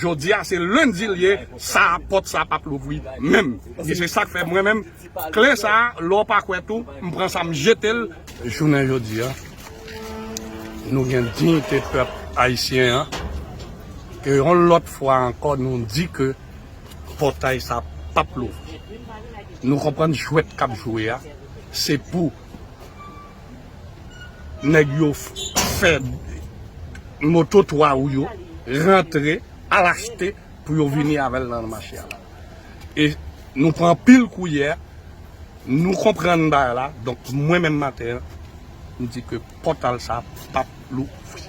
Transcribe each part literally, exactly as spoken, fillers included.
Jodi a se lendi l ye, sa pòt sa p ap louvri menm. E se sa k fè mwen menm, kle sa, lè w pa kwè tou, m pran sa m jete l. Jounen jodi a, nou gen diyite pèp ayisyen an, ke yon lòt fwa ankò nou di ke pòtay sa p ap louvri. Nou konprann jwèt k ap jwe a, se pou nèg yo f- fè moto twa wou yo rantre, al achte pou yo vini avè l nan mache a la. E nou pran anpil kouyè, nou konprann bagay la. Donk, mwen menm maten an, m di ke pòtay sa p ap louvri.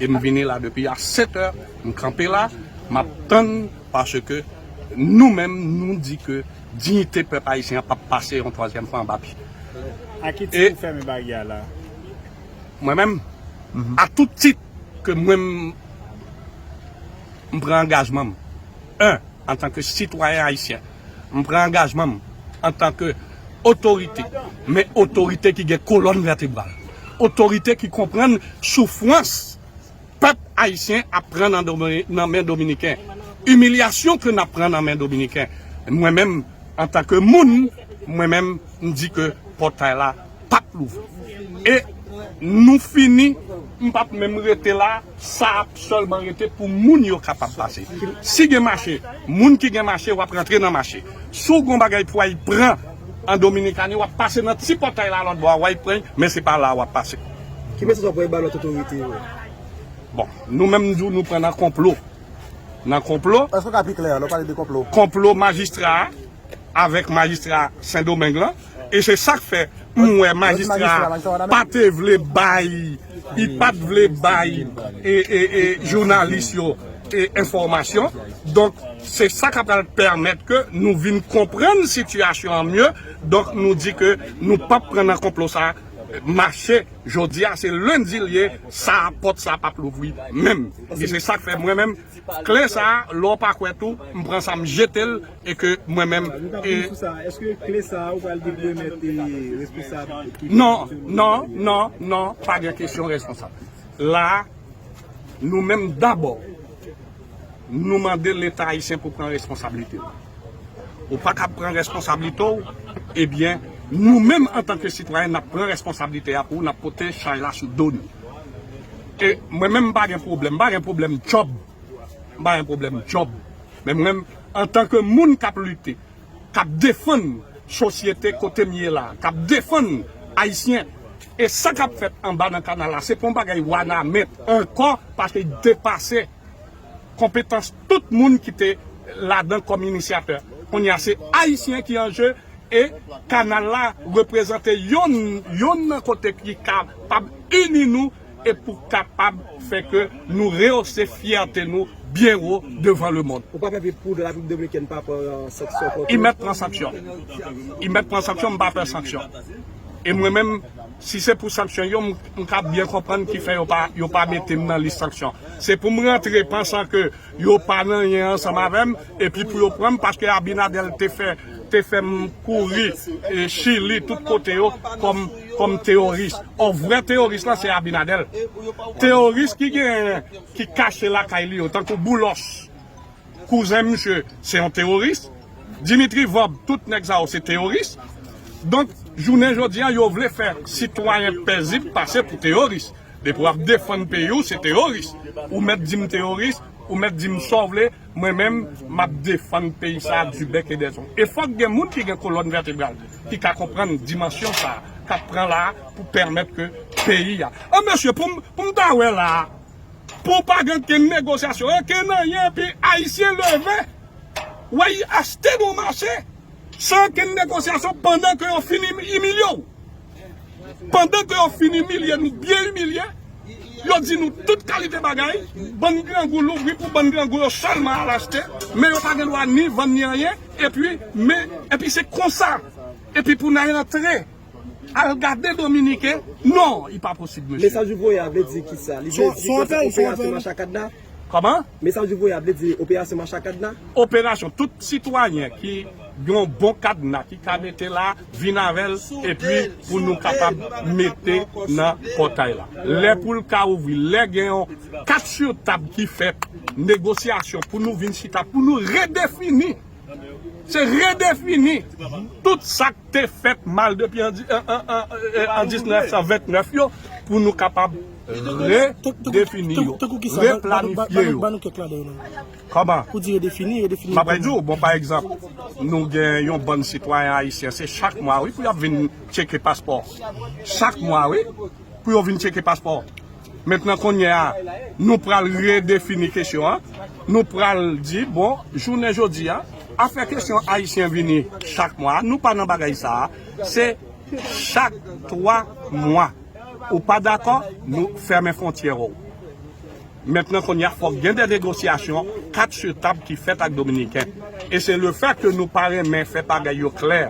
E m vini la depi a sèt è, m kanpe la, m ap tann, paske nou menm, nou di ke diyite pèp ayisyen an p ap pase yon twazyèm fwa anba pye. A ki tit ou fèmen baryè a la? Mwen menm, a tout tit ke mwen m, m pran angajman m. En, antanke sitwayen ayisyen, m pran angajman m antanke otorite, men otorite ki gen kolòn vètebral, otorite ki konprann soufrans pèp ayisyen ap pran nan, domi- nan men dominiken, imilyasyon ke n ap pran nan men dominiken. Mwen menm, antanke moun, mwen menm, m di ke pòtay la p ap louvri. E nou fini, m p ap menm rete la, sa ap sèlman rete pou moun yo kapab pase. Si gen mache, moun ki gen mache, w ap rantre nan mache. Si w gen bagay pou w al pran an Dominikani, w ap pase nan ti pòtay la lòt bò a, w al pran, men se pa la w ap pase. Ki mesaj w ap voye ba lòt otorite yo? Bon, nou menm, nou di w, nou pran nan konplo. Nan konplo. Èske w ka pi klè lè w pale de konplo? Konplo majistra a avèk majistra Sendomeng lan. E se sa k fè m wè majistra a pa te vle bay, li pa t vle bay e, e, e jounalis yo e enfòmasyon. Donk, se sa k ap pral pèmèt ke nou vin konprann sitiyasyon an mye. Donk, nou di ke nou p ap pran nan konplo sa a. Mache, jodi a, se lendi l ye, sa pòt sa p ap louvri menm. E se sa k fè mwen menm, kle sa, lè w pa kwè tou, m pran sa, m jete l, e ke mwen menm, nou t ap vin sou sa. Èske kle sa, ou pral depi remèt, e, responsab ki... Non, non, non, non, pa gen kesyon responsab. La, nou menm dabò, nou mande Leta ayisyen pou pran responsablite l. Ou pa ka pran responsablite w, ebyen, nou menm antanke sitwayen, n ap pran responsablite a pou w, n ap pote chay la sou do nou. E mwen menm, m pa gen pwoblèm, m pa gen pwoblèm djòb. M pa gen pwoblèm djòb. Men mwen, antanke moun k ap lite, k ap defann sosyete kote m ye la, k ap defann Ayisyen, e sa k ap fèt anba nan kanal la, se pa yon bagay wanament ankò, paske l depase konpetans tout moun ki te ladan kòm inisyatè. Kounye a, se Ayisyen ki an je, e kanal la reprezante yonn, yonn nan kote ki kapab ini nou e pou kapab fè ke nou rehose fyète nou byen wo devan lemonn. Ou pa pè pou Repiblik Dominikèn pa pran sanksyon kont ou? Li mèt pran sanksyon. Li mèt pran sanksyon, m pa pè sanksyon. E mwen menm, si se pou sanksyon yo, m, m ka byen konprann ki fè yo pa, yo pa mete m nan lis sanksyon. Se pou m rantre pansan ke yo pa nan anyen ansanm avè m, epi pou yo pran m, paske Abinader te fè, te fè m kouri, e, Chili, tout kote yo, kòm, kòm teworis. Ò, vrè teworis lan, se Abinader. Teworis ki genyen, ki kache lakay li yo, tankou Boulos, kouzen misye, se yon teworis. Dimitri Vorbe, tout nèg sa yo, se teworis. Donk, jounen jodi a, yo vle fè sitwayen pezib pase pou teworis. Depi w ap defann peyi w, se teworis. Ou mèt di m teworis, ou mèt di m sa w vle, mwen menm, m ap defann peyi sa a du bec et des ongles. E fòk gen moun ki gen kolòn vètebral, ki ka konprann dimansyon sa a, k ap pran la a pou pèmèt ke peyi a. An, mesye, pou m, pou m ta wè la a, pou pa gen okenn negosyasyon, okenn anyen, epi Ayisyen leve, w al achte nan mache, san okenn negosyasyon, pandan ke yo fin imilye w. Pandan ke yo fin imilye nou, byen imilye, yo di nou tout kalite bagay, bann grangou louvri pou bann grangou yo sèlman al achte, men yo pa gen dwa ni vann ni anyen, epi, men, epi se konsa, epi pou n al antre, al gade Dominiken, non, li pa posib, mesye. Mesaj ou voye a vle di kisa? Li vle di ke se operasyon mache a kadna? Kòman? Mesaj ou voye a vle di operasyon mache a kadna? Operasyon, tout sitwayen ki Gen yon bon kadna ki ka mete la, vin avè l, epi pou nou kapab mete nan pòtay la. Lè pou l ka ouvri, lè gen yon kat sou tab ki fèt, negosyasyon pou nou vin chita, pou nou redefini. Se redefini tout sa k te fèt mal depi an di- an- an- an- an diznèf san ventnèf yo, pou nou kapab redefini yo, replanifye yo. Kòman? Ou di redefini, redefini. M ap di w, bon, pa egzanp, nou gen yon bann sitwayen ayisyen, se chak mwa, wi, pou y ap vin tcheke paspò. Chak mwa, wi, pou yo vin tcheke paspò. Mentnan, kounye a, nou pral redefini kesyon an. Nou pral di, bon, jounen jodi a, afè kesyon ayisyen vini chak mwa, nou pa nan bagay sa a. Se chak twa mwa. Ou pa dakò, nou fèmen fwontyè w. Mentnan, kounye a, fòk gen de negosyasyon, kat sou tab ki fèt ak Dominiken. E se le fè ke nou pa renmen fè bagay yo klè.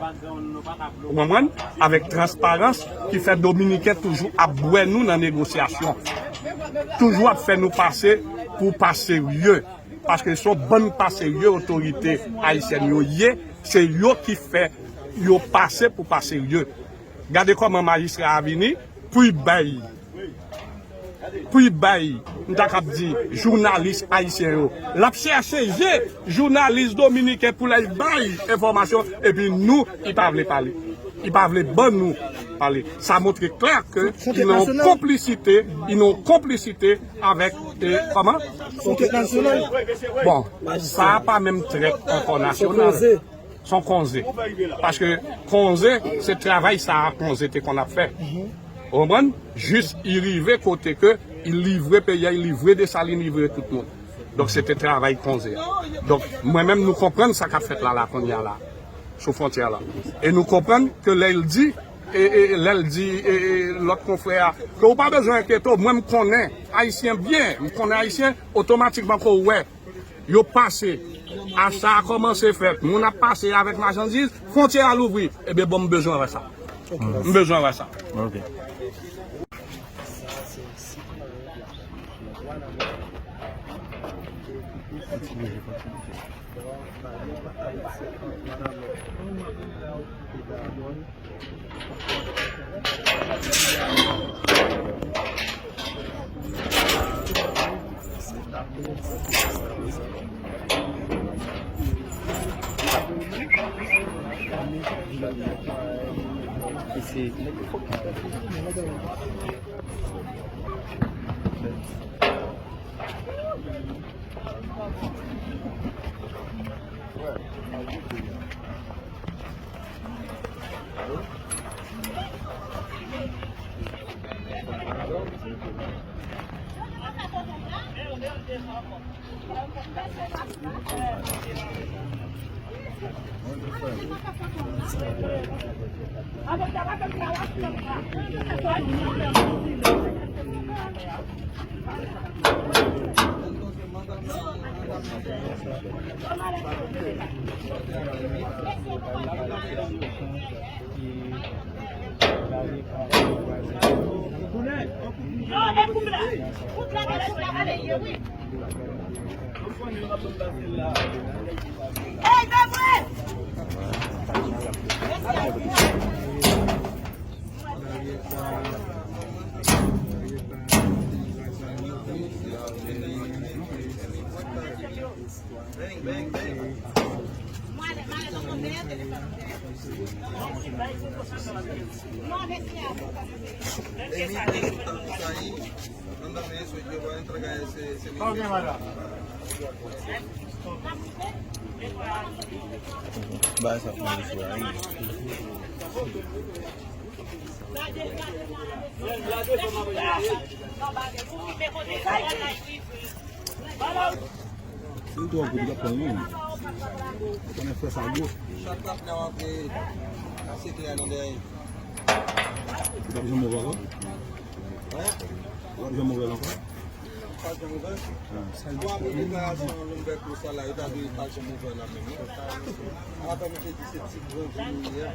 Ou konprann? Avèk transparans ki fè Dominiken toujou ap bwè nou nan negosyasyon. Toujou ap fè nou pase pou pa serye. Paske se yon bann pa serye otorite ayisyèn yo ye, se yo ki fè yo pase pou pa serye. Gade kòman majistra a vini pou y bay, pou y bay, m ta kab di, jounalis ayisyen yo. L ap chèche je jounalis dominiken pou l al bay enfòmasyon, epi nou, li pa vle pale. Li pa vle ban nou pale. Sa montre klè ke li nan yon konplisite, li nan yon konplisite avèk, eh, kòman? Bon, sa a pa menm trèt ankò nasyonal. Se yon konze. Paske konze, se travay sa a konze te konn ap fè. Ou konprann? Jis li rive kote ke li livre peyi a, li livre Desalin, li livre tout moun. Donk, se te travay konze a. Donk, mwen menm, nou konprann sa k ap fèt la, la, kounye a la, sou fwontyè la. E nou konprann ke lè l di, e, e, lè l di, e, e, lòt konfrè a, ke ou pa bezwen enkyete w, mwen m konnen Ayisyen byen, m konnen Ayisyen, otomatikman ke w wè, yo pase, acha a kòmanse fèt, moun ap pase avèk machandiz, fwontyè a louvri, ebyen bon, m bezwen wè sa. M bezwen wè sa. Ok. Ba sa pou mwen sou la, wi. Si l twò gwo, li p ap pran non. Ou konnen frè sa gwo. Chak patnè w antre, kase te a nan dèyè. Ou p ap janm ouvè ankò? Hein? Ou p ap janm ouvè l ankò? Pa janm ouvè? Ah. Bon, apre deklarasyon Lambert Costa la, yo ta dwe pa janm ouvè la menm, non? Rapèl, misye di se ti grandi nou ye.